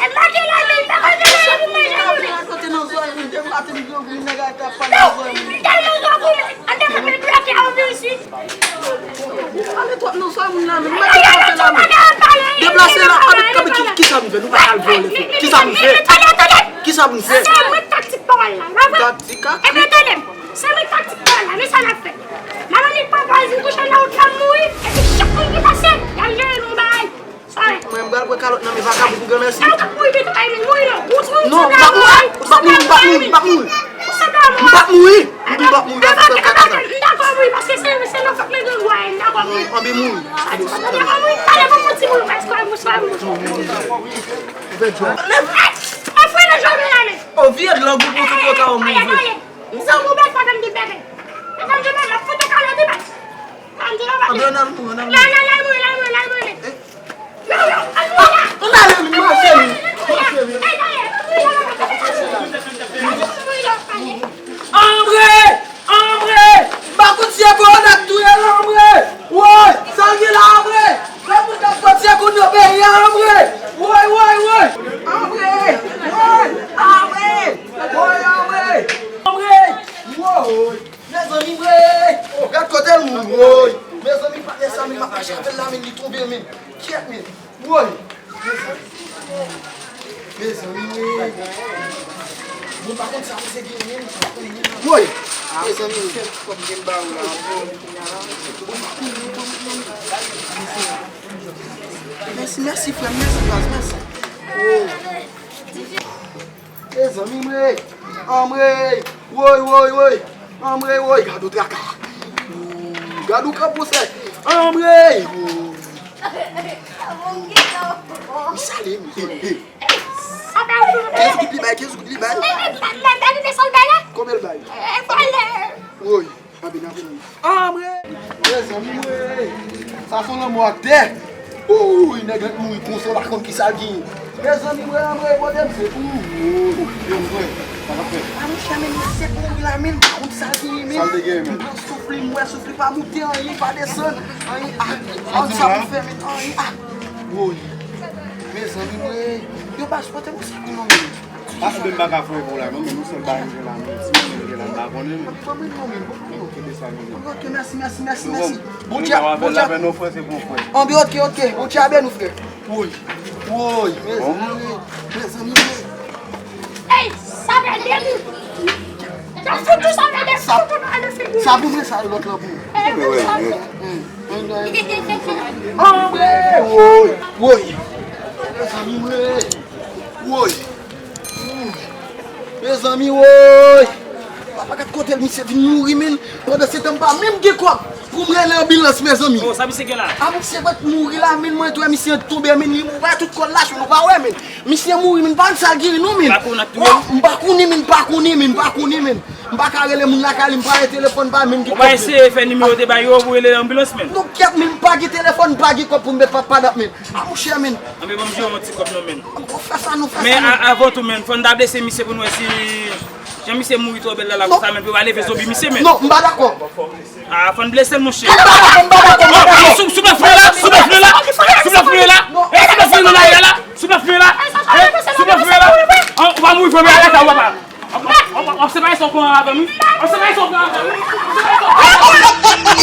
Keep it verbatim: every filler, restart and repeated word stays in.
M pa gen lame, m pa konn gen lame pou manje moun. Rakonte nan zòrèy moun, depi maten m grangou, nèg la t ap pale nan zòrèy moun. M tèlman grangou, men an devan men bloke a, ou vin isit. Ou pale twòp nan zòrèy moun la, men m pa gen lame. Deplase la, kanpe, kanpe, ki, ki sa m fè? Nou pa al vòlè, frè. Ki sa m fè? Ki sa m fè? Se mwen taktik pawòl la, pa vre? Taktik a? Ebyen, tande m. Se mwen taktik pawòl la, men sa n ap fè. Madanm li pran pòz, li kouche nan wout la, m mouri. Epi chak moun ki pase, y al jere nou bagay. Mwen, m pral pran kalòt nan men vakabon pou granmèsi. Ou mouri pito, Emil, mouri non. Ou, ou, non, m p ap mouri, m p ap mouri, m p ap mouri, m p ap mouri. M p ap mouri. M p ap mouri, m p ap mouri, m p ap mouri, m dakò mouri, paske se, se nan fòk mwen gen gwa, m dakò mouri. Anben mouri. M dakò mouri, pale pou mwen, timoun, paske mwen, mwen, mwen. Leve! E frè nan jòm la, men. O, vye dlo gou pou tout yo ka wè mouri. M se yon bèk, pa fè m tout bèk. Pa fè m tout bèk, m ap fout ou kalòt, bèk. Ann al mouri, ann al mouri. La, la, la, mouri, la, mouri, la, mouri. Yo, yo, ann mouri la. Ann ale, m mache, m mache. Anbre! Anbre! M pa konn si se kowonak touye l, anbre! Woy! Sa l gen la, anbre! Lè moun k ap fè se koun yo peye, anbre! Woy, woy, woy! Anbre! Woy! Anbre! Woy, anbre! Anbre! Woy! Mezanmi, mwen! Gad kote l moun, woy! Mezanmi, patnè sa, men m ap mache avè l la, men li tonbe, men. Kyèt, men. Woy! Mezanmi, mwen! Mwen pa konn sa misye gen, men. Woy! Mezanmi, mwen! Mèsi, mèsi, frè m, mèsi, baz, mèsi. Woy! Mezanmi, mwen! Anmwey! Woy, woy, woy! Anmwey, woy! Gad ou traka! Ooh, gad ou kanpou sèk! Anmwey! Ooh. M sale, m, e, e. Kenz goud li bay, kenz goud li bay. Konbyen l bay? Woy! Anmwey! Mezanmi, mwen! Sa se yon lanmò ak tè! Ooh, nèg la mouri konsa, ou pa konn kisa l genyen. Mezanmi, mwen, anmwey, pote m se. Ooh, ooh, mwen. Sa k ap fèt? A, monchè, men misye mouri la, men m pa konn sa l genyen, men. Sa l te genyen, men? M pran souf li, m wè souf li pa moute, anyen pa desann, anyen, a, ann sa pou fè, men, anyen, a. Woy! Mezanmi, mwen! Yo, baz, pote m yon sak non, men. Pase m pa ka fè pou la, non, men yon sèl bagay m gen la, men. Si mwen menm gen la, m pa konnen, men. Ban mwen non, men, ban mwen non. Kite sa, men. Ok, mèsi, mèsi, mèsi, mèsi. Bondye, Bondye. Anbe, ok, ok. Bondye a beni w, frè. Woy, woy, mezanmi, mezanmi. Ey, sa fè de minit. Sa fè de minit. Sa pou mwen, sa lòt lan pou ou. Anmwey, woy, woy. Mezanmi, mwen. Woy. Mezanmi, woy. Papa, gad kote misye vin mouri, men. Pandan se tan, m pa menm gen kòb pou m rele anbilans, mezanmi. Oh, sa misye gen la? A, misye pral mouri la, men, mwen, tou, misye tonbe, men, li mouri, tout kò l lache, nou pa wè, men. Misye mouri, men, m pa konn sa l genyen, non, men. M pa konnen, men, m pa konnen, men, m pa konnen, men. M pa ka rele moun lakay li, m pa gen telefòn pa m, men, m gen kòb, men. Ou pa eseye fè nimewo te ba yo pou rele anbilans, men? Non, kyèt, men, m pa gen telefòn, m pa gen kòb pou m met pa, pa dat, men. A, monchè, men. Anbe, ban m jere yon ti kòb non, men. Ou fè sa, nou fè sa, men, men. A, avan tou, men, fò n ta blese misye pou n wè si jan misye mouri twò bèl la, la, konsa, men, pou yo pa leve zonbi misye, men. Non, m pa dakò. A, fò n blese l, monchè. M pa dakò, m pa dakò, m pa dakò. Sou, sou bèf mwen la, sou bèf mwen la, sou bèf mwen la. E, sou bèf mwen la, la, sou bèf mwen la. E, sou bèf mwen la. An, ou pa mouri, fò mwen ale, sa, ou pa. Ap, ap, ap, ap separe sa w pran avè m, wi. Ap separe sa w pran avè m, wi. Ap separe sa w pran avè m.